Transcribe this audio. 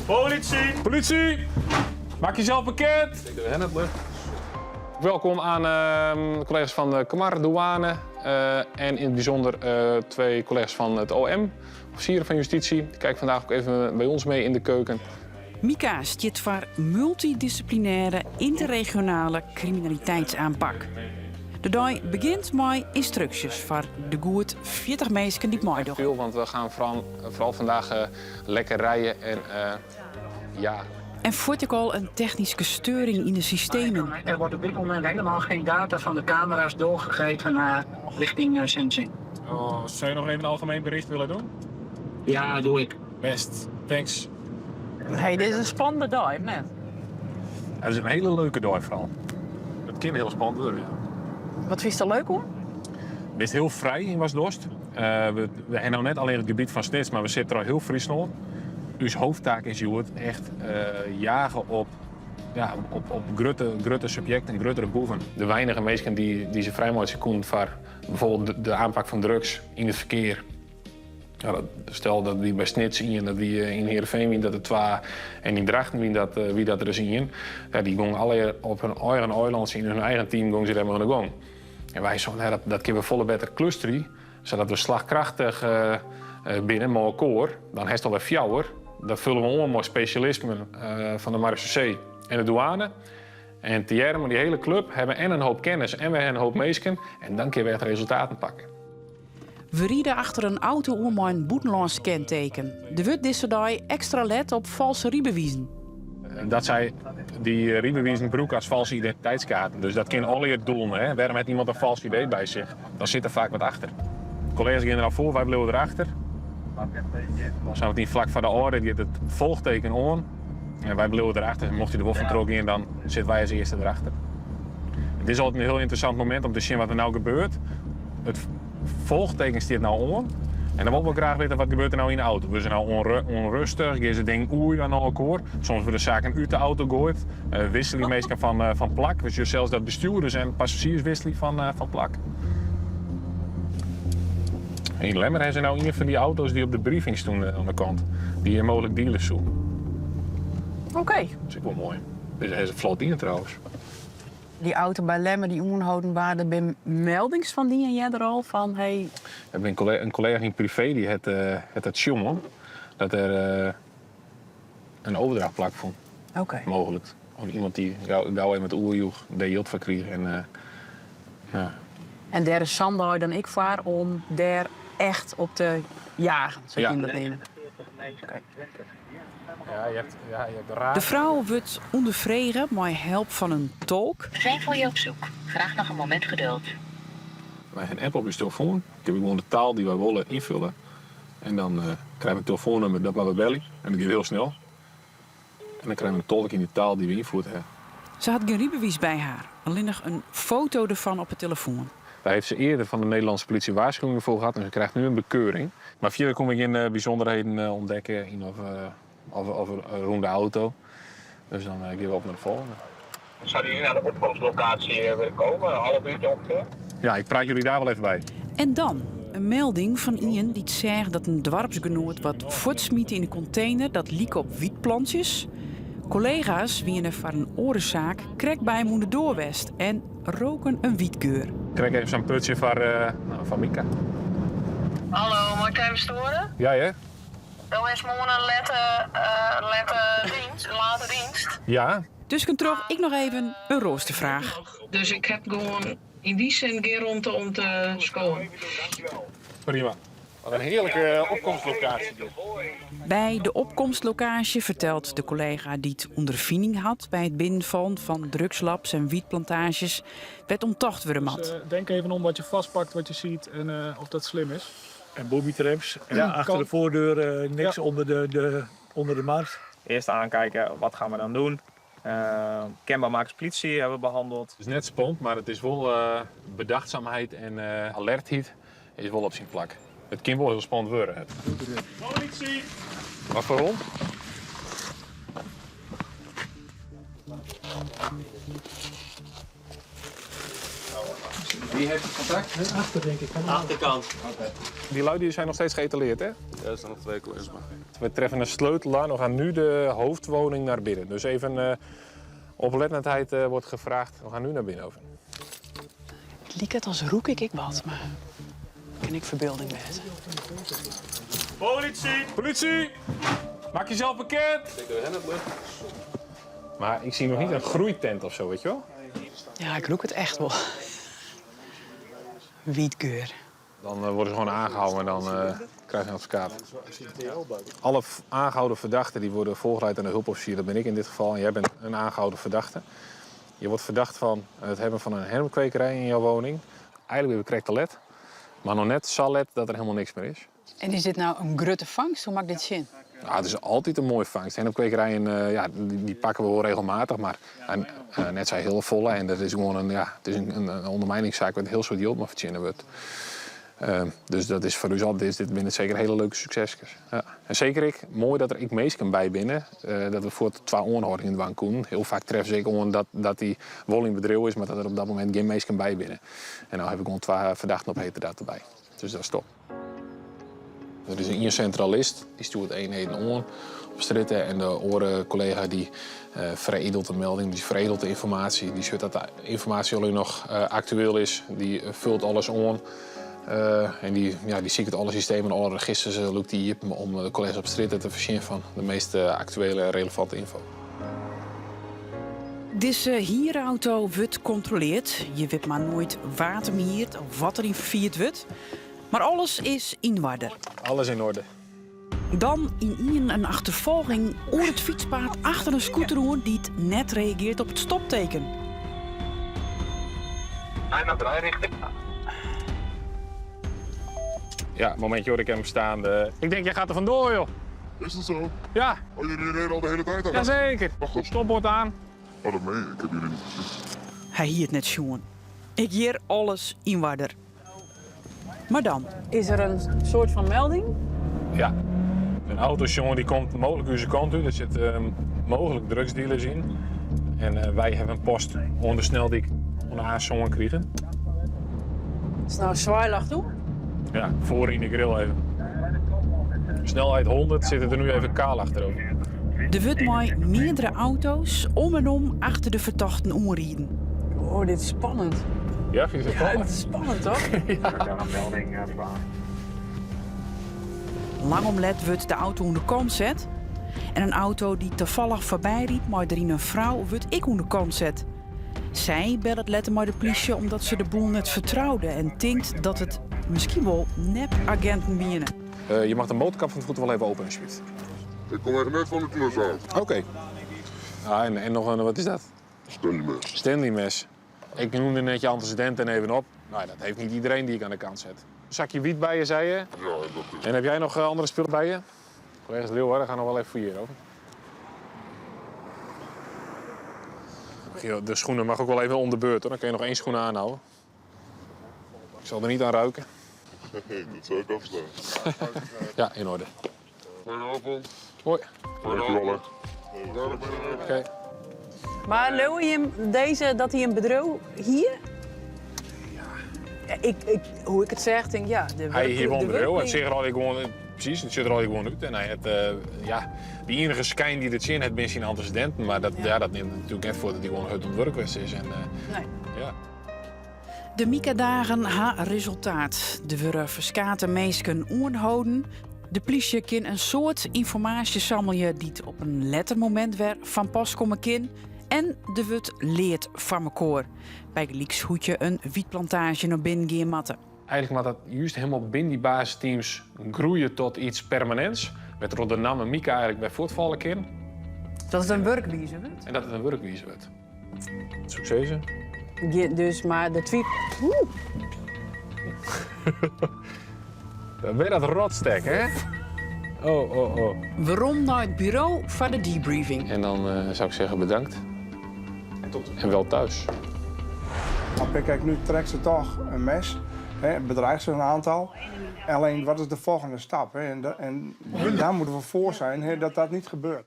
Politie! Politie! Maak jezelf bekend! Welkom aan de collega's van de Kamar, douane en in het bijzonder twee collega's van het OM, officieren van justitie. Die kijken vandaag ook even bij ons mee in de keuken. Mika stiet foar multidisciplinêre ynterregionale kriminaliteitsoanpak. De dei begjint mei ynstruksjes foar de goed 40 minsken dy't meidogge. Veel, want we gaan vooral vandaag lekker rijden en ja. En fuort ek al in technyske steuring yn de systemen. Er wordt op dit moment helemaal geen data van de camera's doorgegeven naar richting Sensing. Oh, zou je nog even een algemeen bericht willen doen? Ja, doe ik. Best, thanks. Hey, dit is in spannende dei, net. Het is in hiele leuke dei foaral. It kin hiel spannend wurde, ja. Wat fynst der leuk oan? Bist hiel frij yn watst dochst. We hawwe no net allinnich it gebiet fan Snits, mar we sitte troch hiel Fryslân. Us hoofdtaak is hjoed echt jage op, ja, op grutte subjekten, gruttere boeven. De weinige minsken dy't se frijmeitsje koenen foar bijvoorbeeld de aanpak fan drugs yn it ferkear. Ja, stel dat wie by Snits ien, dat wie yn Heerenveen wie dat der twa en yn Drachten wie dat der ris ien. Ja, dy gongen allegear op hun eigen eilantsje yn hun eigen team gongen se dêr mei oan de gong. En wy seinen, dat kinne we folle better klusterje, sadat we slachkrachtich binne mei elkoar. Dan hast alwer fjouwer. Dat fulle we oan mei spesjalismen fan de marechaussee en de douane. En tegearre mei dy hiele klup hawwe we en in hoop kennis en we hawwe in hoop minsken en dan kinne we echt resultaten pakke. We ride achter in auto oan mei in bûtenlânsk kenteken. Der wurdt dizze dei ekstra let op falske rydbewizen. Dat sy dy rydbewizen brûke as falske identiteitskaarten. Dus dat kin allegear doelen. Hè? Wêrom hat iemand in falsk ID by sich? Dan sit der faak wat achter. De kollega's gean der al foar, wy bliuwe derachter. Sametien flak foar de ôfrit giet it folchteken oan. En wy bliuwe derachter. Mocht hy der wol fan troch gean, dan sitte wy as earste derachter. It is altyd in hiel ynteressant momint om te sjen wat der no gebeurt. It folchteken stiet no oan. En dan wolle we graach witte wat gebeurt der no yn de auto. Wurde se no ûnrêstich? Gean se dingen oerjaan oan elkoar? Soms wurde saken út de auto goaid. Wikselje minsken fan plak. We sjogge sels dat bestjoerders en passazjiers wikselje fan plak. Yn Lemmer ha se no ien fan dy auto's dy't op de briefing stûn oan de kant, dy't mooglik deale soe. Oké. Dat is ek wol moai. Dizze ha se flot dien trouwens. Dy auto by Lemmer dy't oanholden waard, der binne meldings fan dien earder al fan hey. Der bin in kollega yn privee dy't hat dat sjoen, dat der in overdracht plakfûn. Oké. Mooglik. Of iemand dy't gau even wat oerjoech, dêr jild foar krige en ja. En dêr is sa'n dei dan ek foar om dêr echt op te jagen, sa't jim dat neame. Oké. Ja, je hebt, ja, je hebt raar. De frou wurdt ûnderfrege mei help fan in tolk. We zijn voor je op zoek. Graag nog een moment geduld. Wy ha in app op ús telefoan. Kinne we gewoan de taal dy't wy wolle ynfulle. En dan krije we in telefoannûmer, dat moatte we belje. En dat giet hiel snel. En dan krije we in tolk yn dy taal dy't we ynfierd ha. Se hat gjin rydbewiis by har, allinnich in foto derfan op 'e telefoan. Daar heeft ze eerder van de Nederlandse politie waarschuwingen voor gehad en ze krijgt nu een bekeuring. Maar verder kom ik geen bijzonderheden ontdekken in of rond de auto. Dus dan gaan we op naar de volgende. Zouden jullie naar de opkomstlocatie willen komen? Een half uurtje ongeveer? Ja, ik praat jullie daar wel even bij. En dan in melding fan ien dy't seach dat in doarpsgenoat wat fuortsmiet yn in kontener dat like op wytplantsjes. Kollega's wiene foar in oare saak krekt by him oan de doar west en roken in wytgeur. Ik krijg even zo'n putje nou, van Mika. Hallo, mei ik even stoaren? Ja, hè? Do hast moarn in lette dienst, in late dienst. Ja. Tuskentroch ek noch even in roasterfraach. Dus ik ha gewoan yn dy sin gjin romte om te skowen. Prima. Wat in hearlike opkomstlokaasje dit. By de opkomstlokaasje fertelt de kollega dy't ûnderfining hat by it binnenfallen fan drugslabs en wytplantaazjes wêr't om tocht wurde moat. Dus denk even om wat je vastpakt, wat je ziet en of dat slim is. En booby traps. En achter de voordeur niks onder de mat. Eerst aankijken, wat gaan we dan doen? Kenbaar maken als politie hebben we behandeld. It is net spannend, mar it is wol bedachtzaamheid en alertheid is wol op syn plak. It kin wol hiel spannend wurde. Politie! Wat foar hûn? Wie heeft het contact? Achter, denk ik. Achterkant. Die lui die zijn nog steeds geëtaleerd, hè? Ja, er staan nog twee collega's bij. We treffen een sleutel aan. We gaan nu de hoofdwoning naar binnen. Dus even oplettendheid wordt gevraagd. We gaan nu naar binnen over. Het liep het als roek ik wat, maar ken ik verbeelding met. Politie! Politie! Maak jezelf bekend! Ik doe hen het lucht. Maar ik zie nog niet een groeitent of zo, weet je wel? Ja, ik roek het echt wel. Wietgeur. Dan worden ze gewoon aangehouden en dan krijg je een advocaat. Alle aangehouden verdachten die worden voorgeleid aan de hulpofficier. Dat ben ik in dit geval. En jij bent een aangehouden verdachte. Je wordt verdacht van het hebben van een hennepkwekerij in jouw woning. Eigenlijk weer correct let. Maar nog net zal het dat er helemaal niks meer is. En is dit nou een grote vangst? Hoe maakt dit zin? Nou, het is altijd een mooie vangst. Hennepkwekerijen, ja, die pakken we wel regelmatig. Maar en, net zijn heel volle. En dat is gewoon een, ja, het is een ondermijningszaak waar heel soort geld maar verzinnen wordt. Dus dat is voor u altijd, is dit binnen zeker hele leuke succesjes. Ja. En zeker ik, mooi dat er ik meesken bij binnen, dat we voor twee oorhoudingen in de koen. Heel vaak treffen ze ik om dat die wel in bedrijf is, maar dat er op dat moment geen meesken bij binnen. En nou heb ik gewoon twee verdachten op heterdaad erbij. Dus dat is top. Er is een centralist, die stuurt eenheden om op stritten. En de oren-collega die veredelt de melding, die veredelt de informatie. Die zorgt dat de informatie alleen nog actueel is. Die vult alles om. En die ziet het alle systemen en alle registers lukt die hier om de collega's op stritten te voorzien van de meest actuele en relevante info. Deze hierauto wordt gecontroleerd. Je weet maar nooit waar hem hier of wat er in vervierd wordt. Maar alles is in orde. Alles in orde. Dan in Ien een achtervolging oor het fietspaad achter een scooter die het net reageert op het stopteken. Bijna draairichting. Ja, momentje hoor ik hem staan. Ik denk, jij gaat er vandoor, joh. Is dat zo? Ja. Oh, jullie reden al de hele tijd aan? Jazeker. Wacht op. Stopbord aan. Oh, dat meen je. Ik heb jullie niet gezien. Hij hiert net schoon. Ik hier alles in orde. Maar dan? Is er een soort van melding? Ja. Een autojongen die komt mogelijk uw kant uit. Er zitten mogelijk drugsdealers in. En wij hebben een post onder sneldik onder aanzongen krijgen. Is het nou zwaailach toe? Ja, voor in de grill even. Snelheid 100 zit er nu even kaal achterover. Er wordt maar meerdere auto's om en om achter de verdachten omrijden. Oh, dit is spannend. Ja, vind je het Ja, spannend? het is spannend, toch? Ja. Daar een melding voor. Lang om let wordt de auto onder de kant zet. En een auto die toevallig voorbij riep, maar erin een vrouw, wordt ik onder de kant zet. Zij belt het letter maar de politie omdat ze de boel net vertrouwde en denkt dat het misschien wel nep-agenten binnen. Je mag de motorkap van het voet wel even openen, alsjeblieft. Ik kom echt net van de klus af. Oké. Ah, en nog een, wat is dat? Stanley mes. Stanley mes. Ik noemde net je antecedenten even op. Nou, dat heeft niet iedereen die ik aan de kant zet. Een zakje wiet bij je, zei je? Ja, dat is. En heb jij nog andere spullen bij je? Collega's Leeuwarden gaan nog wel even fouilleren, hoor. De schoenen mag ook wel even om de beurt, hoor. Dan kun je nog één schoen aanhouden. Ik zal er niet aan ruiken. Nee, dat zou ik afstaan. Ja, in orde. Goedenavond. Hoi. Dankjewel, hè. Oké. Maar leeuw je hem deze, dat hij een bedrijf hier? Ja. Hoe ik het zeg, denk ik, ja. De Hij werk- hier woont de bedrijf. Het werking. zit er al gewoon, precies, het zit er al gewoon uit. En hij heeft, ja, die enige schijn die het zin heeft, ben zijn antecedenten. Maar ja, dat neemt natuurlijk net voor dat hij gewoon het ontwerp is. En Nee. ja. De Mika-dagen ha resultaat. De worden verskaten meesken oorhouden. De politie kan een soort informatie sammelje die het op een lettermoment weer van pas komen kin. En de wut leert van mekaar. Bij gelijks hoedje een wietplantage naar binnen gaan matten. Eigenlijk moet dat juist helemaal binnen die basisteams groeien tot iets permanents. Met Rotterdam en Mika eigenlijk bij voortvallen in. Dat het een werkwijze wordt? En dat het een werkwijze wordt. Succes. hè? Ja, dus maar de tweet. Oeh. Dan ben je dat rotstek, hè? Oh, oh, oh. Waarom naar het bureau voor de debriefing? En dan zou ik zeggen bedankt. En tot en wel thuis. Maar kijk, nu trekt ze toch een mes, hè, bedreigt ze een aantal. Alleen, wat is de volgende stap? Hè? En daar moeten we voor zijn, hè, dat dat niet gebeurt.